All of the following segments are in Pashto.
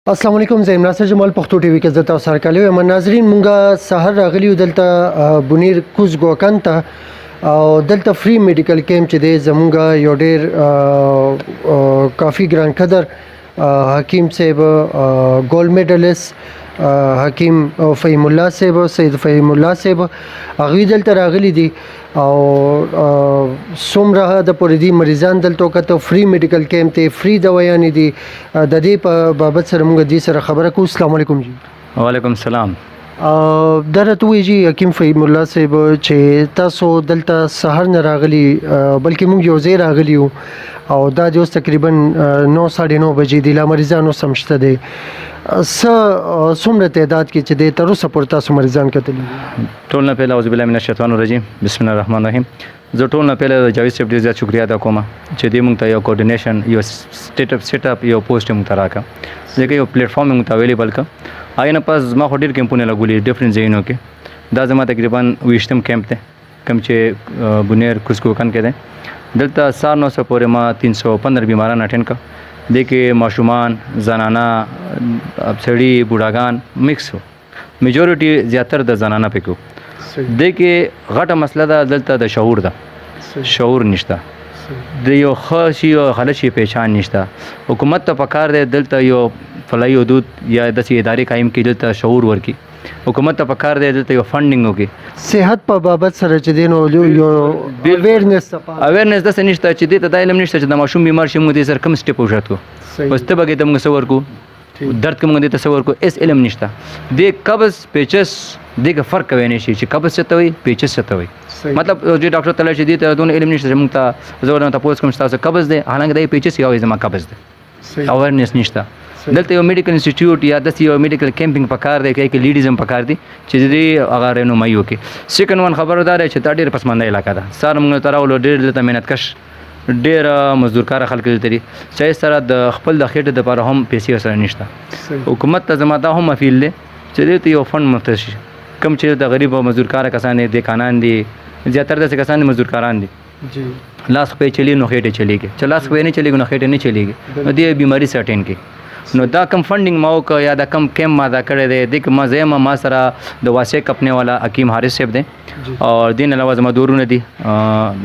السلام علیکم، زه ناصر جمال، پښتو ټي وي کې زه تاسو سره کلی یم. ناظرین، مونږه سحر راغلی یو دلته بونیر کوز ګوکن ته او دلته free medical camp چې دی، زمونږ یو ډیر کافي ګران قدر حکیم صاحب، gold medalist حکیم فهیم الله صاحب، سید فهیم الله صاحب، هغوی دلته راغلي دي او څومره د پورې دي مریضان دلته وکتل. Free medical camp دی، free دوایانې دي. د دې په بابت سره موږ دې سره خبره کوو. السلام علیکم جی. وعلیکم السلام. دا راته ووایئ جی حکیم فهیم الله صاحب، چې تاسو دلته سهار نه راغلي، بلکې موږ یو ځای راغلي یو او دا د اوس تقریبا 9، 9:30 بجې دي، لا مریضان اوس هم شته دی. څه څومره تعداد کې چې دی تر اوسه پورې تاسو مریضان کتلي دي؟ ټول نه پهله اعوذ بالله من الشیطان الرجیم، بسم الله الرحمن الرحیم. زه ټول نه پهله د جاوید صاحب ډېر زیات شکریه ادا کوم چې دې مونږ ته یو coordination، یو سیټ اپ، یو پوسټ مونږ ته راکړه، ځکه یو پلیټفارم مونږ ته available کړ. هغې نه پس زما خو ډېر کیمپونه لګولي different ځایونو کې. دا زما تقریبا 20م کیمپ دی کوم چې بونیر کوز کوکن کې دی. دلته سهار 9 سو پورې ما 315 بیماران attend کړ. دې کې ماشومان، زنانه، سړي، بوډاګان mix وو. majority زیاتر د زنانه پکې وو. دې کې غټه مسله ده دلته د شعور ده، شعور نشته، د یو ښه شي او غلط شي پہچان نشته. حکومت ته پکار دی دلته یو فلاحي حدود یا داسې ادارې قایم کړي، دلته شعور ورکړي. حکومت ته پکار دی دلته یو funding وکړي. صحت په بابت سره چې دی نو یو awareness. Awareness داسې نشته چې دې ته دا علم نشته چې د ماشوم بیمار شي، موږ دې سره کوم step اوچت کړو، اوس تبه کې ته موږ څه ورکو، درد کې موږ دې ته څه ورکو، هېڅ علم نشته. دې قبض، پیچس، دې کې فرق کوی نه شي چې قبض څه ته وایي، پیچس څه ته وایي. مطلب چې ډاکټر ته لاړ شي، دې ته دونه علم نشته چې موږ ته زه ورنه تپوس کوم چې تاسو قبض دی، حالانکه دا پیچس یو زما قبض دی. Awareness نشته. دلته یو medical institute یا داسې یو medical camping پکار دی کې ladies هم پکار دي چې د دې هغه رهنمایي وکړي. Second one خبره دا ده چې دا ډېره پسمانده علاقه ده. سهار موږ ته راغلو، ډېر دلته محنت کش، ډېر مزدورکاره خلک دلته دي چې سره د خپل د خېټې دپاره هم پیسې ورسره نشته. حکومت ته زما دا هم اپیل دی چې دې ته یو fund مختص شي، کوم چې د غریب او مزدورکاره کسان دي، دهقانان دي، زیاتره داسې کسان دي مزدورکاران دي. لاس خپې چلی نو خېټه چلیږي، چې لاس خپې نه چلیږي نو خېټه نه چلیږي، نو دې بیماری څه attend کړي. نو دا کم funding ما وکړ یا دا کم کیمپ ما دا کړی دی، دې کې ما زه یم، ما سره د واسع کمپنۍ والا حکیم حارث صاحب دی او دې نه علاوه زما دوه وروڼه دي،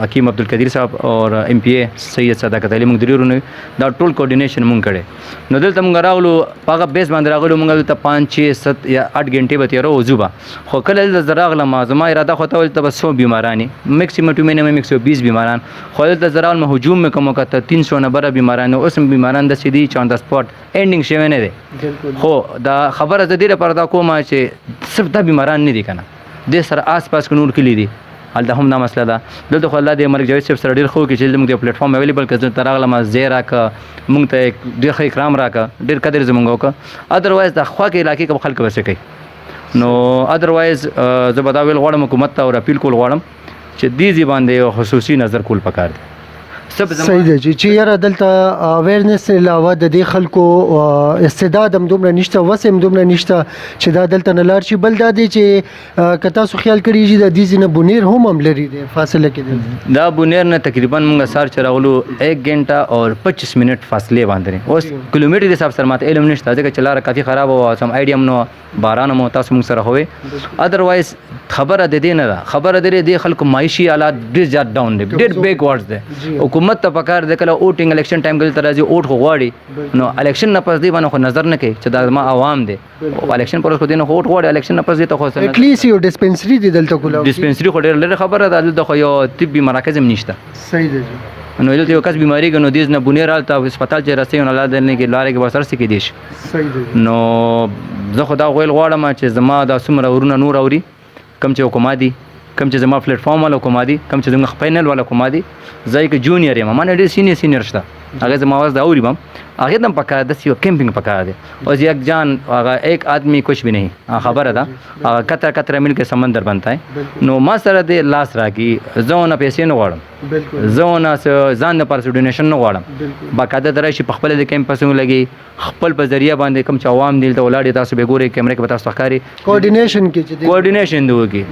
حکیم عبدالقدیر صاحب او MPA سید صداقت علي. موږ درې وروڼه یو. دا ټول coordination مونږ کړی. نو دلته مونږ راغلو، په هغه base باندې راغلو. مونږ دلته 5، 6، 7 یا 8 ګنټې به تېروو، ځو به. خو کله دلته زه راغلم، زما اراده خو ته دلته به څو بیماران وي، maximum to minimum 120 بیماران. خو دلته زه راغلم، هجوم مې کوم وکته، 300 نه بره بیماران. اوس هم بیماران داسې دي چې on the spot ending شوی نه دی. خو دا خبره زه دې لپاره دا کوم چې صرف دا بیماران نه دي که نه، دې سره آس پاس کې نور کلي دي، هلته هم دا مسله ده. دلته خو الله دې ملک جاوید صاحب سره ډېر ښه وکړي چې دلته موږ ته یو platform available کړ. زه دلته راغلم، ځای راکړه، موږ ته ډېر ښه اکرام راکړه، ډېر قدر زموږ وکړ. Otherwise د خوا کې علاقې کې به خلک به څه کوي؟ نو otherwise زه به دا ویل غواړم حکومت ته او اپیل کول غواړم چې دې ځای باندې یو خصوصي نظر کول پکار دی. صحیح دی چې یاره دلته awareness علاوه د دې خلکو استعداد هم دومره نشته، وسه هم دومره نشته چې دا دلته نه لاړ شي. بل دا دی چې که تاسو خیال کړی چې د دې ځای نه بونیر هم هم لرې دی، فاصله کې دی. دا بونیر نه تقریبا موږ سهار چې راغلو 1 ګنټه او 25 منټ فاصلې باندې دی. اوس کیلومتر د حساب سره ماته علم نشته، ځکه چې لاره کافي خرابه وه، سم idea هم نه وه، باران هم و، تاسو موږ سره خوې. Otherwise خبره د دې نه ده، خبره د دې خلکو معیشي حالات ډېر زیات down دی، ډېر backwards دی. حکومت ته پکار دی کله voting election time کې دلته راځي، vote خو غواړي، نو election نه پس دی باندې خو نظر نه کوي چې دا زما عوام دی. Election پر ورځ خو دې نه خو vote غواړي، election نه پس دې ته خو څه نه At least یو dispensary دی دلته کولاو. Dispensary خو ډېر لرې خبره ده، دلته خو یو طبي مراکز هم نشته. صحیح دی. نو دلته یو کس بیماریږي نو دې نه بونیر هلته هسپتال چې رسوي، نو الله دې نه کې لارې کې به سره څه کېدی شي. صحیح دی. نو زه خو دا ویل غواړم چې زما دا څومره ورونه نور اوري، کوم چې حکومت دي، کوم چې زما پلیټفارم والا حکومت دي، کوم چې زموږ panel والا حکومت دي، زه یې که junior یم، ما نه ډېر senior senior شته، هغه زما आवाज دا اوري بم، هغه دم پکار داسې یو camping پکار دی. اوس یک جان هغه एक आदमी कुछ भी नहीं، خبره ده، هغه قطره قطره مل کے سمندر بنتا ہے. نو ما سره دې لاس راکړي، زه ونه پیسې نه غواړم، زه ونه ځان دپاره څه donation نه غواړم، باقاعده ته راشي په خپله د کیمپ پسې ولګي، خپل په ذریعه باندې کوم چې عوام دي دلته ولاړ دي، تاسو به ګورئ کیمرې کې به تاسو ته ښکاري. Coordination کې چې دی. Coordination دی وکړي.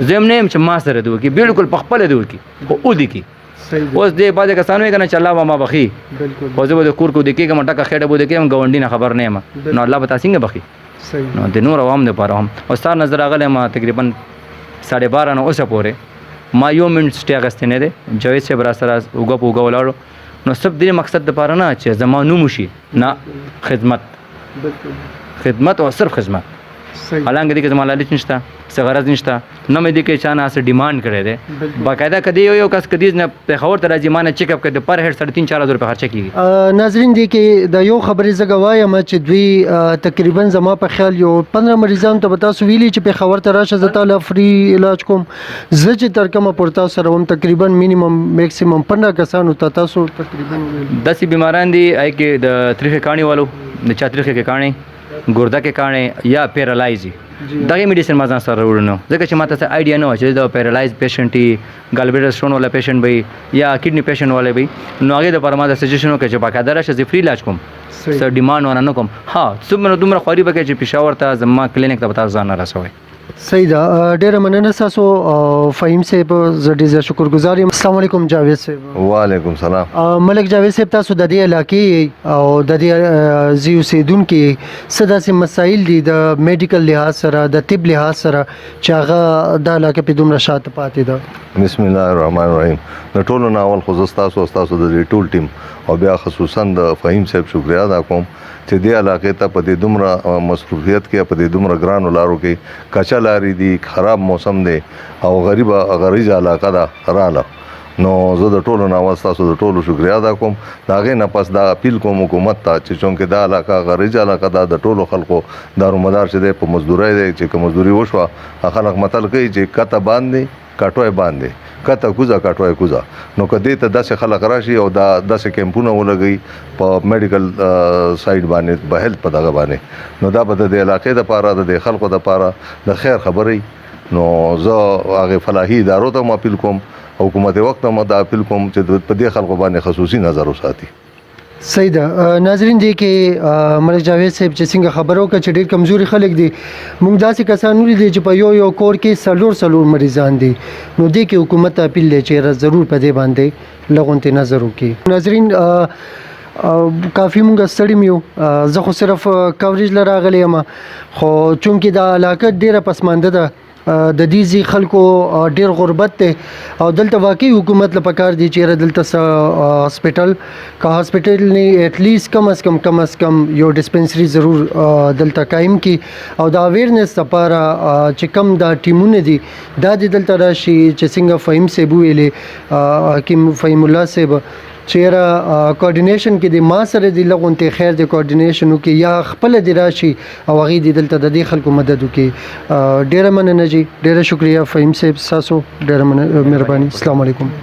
زه هم نه یم چې ما سره دی وکړي، بالکل په خپله دی وکړي، خو ودې کړي. اوس دې بعضې کسان وایي که نه چې الله به ما بخي، خو زه به د کور کې ویده کېږم، ټکه خېټه به ویده کېږم، ګاونډي نه خبر نه یم، نو الله به تا څنګه بخي؟ نو د نور عوام دپاره هم او ستا نظر راغلی ما تقریبا 12:30 نه اوسه پورې ما یو منټ سټې اخیستی نه دی. جاوید صاحب را سره اوږه په اوږه ولاړو، نو صرف دې مقصد دپاره نه چې زما نوم وشي، نه، خدمت، خدمت او صرف خدمت. حالانکه دې کې زما لالچ نشته، څه غرض نشته، نه مې دې کې چا نه څه ډیمانډ کړی دی. باقاعده که دې یو یو کس که دې نه پېښور ته راځي، ما نه چیک اپ کوي، د پر هیډ 3.5-4 هزار روپۍ خرچه کېږي. ناظرین، دې کې د یو خبرې زه ګواه یم چې دوی تقریبا زما په خیال یو 15 مریضانو ته به تاسو ویلي چې پېښور ته راشه، زه تا له فري علاج کوم. زه چې تر کومه پورې تاسو سره وم، تقریبا مینیمم میکسیمم 15 کسانو ته تاسو تقریبا ویلي. داسې بیماران دي هغې کې د تریخې کاڼې والو، د چا تریخې کې کاڼې، ګرده کې کاڼې یا پیرالایز، دغه میډیسن ما ځان سره راوړی نو، ځکه چې ما ته څه آیډیا نه وه چې دا پیرالایز پیشنټ وي، ګالبلیډر سټون والا پیشنټ به وي یا کډني پیشنټ والا به وي. نو هغې دپاره ما دا سجیشن وکړ چې باقاعده راشه، زه فري علاج کوم، څه ډیمانډ ونه نه کوم. ها، څومره دومره خواري به کوي چې پېښور ته زما کلینیک ته به تاسو ځان نه رسوئ. صحیح ده، ډېره مننه ستاسو فهیم صاحب، زه ډېر زیات شکرګزار یم. السلام علیکم جاوید صاحب. وعلیکم سلام. ملک جاوید صاحب، تاسو د دې علاقې یئ او د دې ځای اوسېدونکي یئ، څه داسې مسایل دي د میډیکل لحاظ سره، د طب لحاظ سره چې هغه دا علاقه پې دومره شاته پاتې ده؟ بسم الله الرحمن الرحیم. د ټولو نه اول خو زه ستاسو او ستاسو د دې ټول ټیم او بیا خصوصا د فهیم صاحب شکریه ادا کوم چې دې علاقې ته په دې دومره مصروفیت کې، په دې دومره ګرانو لارو کې، کچه لارې دي، خراب موسم دی او غریبه غریزه علاقه ده رااله. نو زه د ټولو نه اول ستاسو د ټولو شکریه ادا کوم. د هغې نه پس دا اپیل کوم حکومت ته چې چونکې دا علاقه غریزه علاقه ده، د ټولو خلکو دارومدار چې دی په مزدورۍ دی، چې که مزدوري وشوه خلک متل کوي چې کته باندې کټوی باندې، کته کوزه کټوی کوزه. نو که دې ته داسې خلک راشي او دا داسې کیمپونه ولګوي په میډیکل سایډ باندې، په هیلث په دغه باندې، نو دا به د دې علاقې دپاره، د دې خلکو دپاره د خیر خبرې. نو زه هغې فلاحي ادارو ته هم اپیل کوم، حکومت وخت ته هم دا اپیل کوم چې په دې خلکو باندې خصوصي نظر وساتي. صحیح ده. ناظرین، دې کې ملک جاوید صاحب چې څنګه خبره وکړه چې ډېر کمزوري خلک دي، موږ داسې کسان ولیدل چې په یو یو کور کې څلور څلور مریضان دي. نو دې کې حکومت ته اپیل دی چې ضرور په دې باندې لغونتې نظر وکړي. ناظرین، کافي مونږ ستړي یو، زه خو صرف کوریج له راغلی یم، خو چونکې دا علاقه ډېره پسمانده ده، د دې ځای خلکو ډېر غربت دی او دلته واقعي حکومت له پکار دی چې یاره دلته څه هاسپټل، که هاسپټل نه اټلیست کم از کم، کم از کم یو ډسپنسري ضرور دلته قایم کړي. او د اویرنس لپاره چې کم دا ټیمونه دي دا دې دلته راشي چې څنګه فهیم صاحب وویلې، حکیم فهیم الله صاحب، چې یاره کوارډینیشن کې دې ما سره دې لغونتې خیر دې کوارډینیشن وکړي یا خپله دې راشي او هغې دې دلته د دې خلکو مدد وکړي. ډېره مننه جی، ډېره شکریه فهیم صاحب، ستاسو ډېره مننه، مهرباني. السلام علیکم.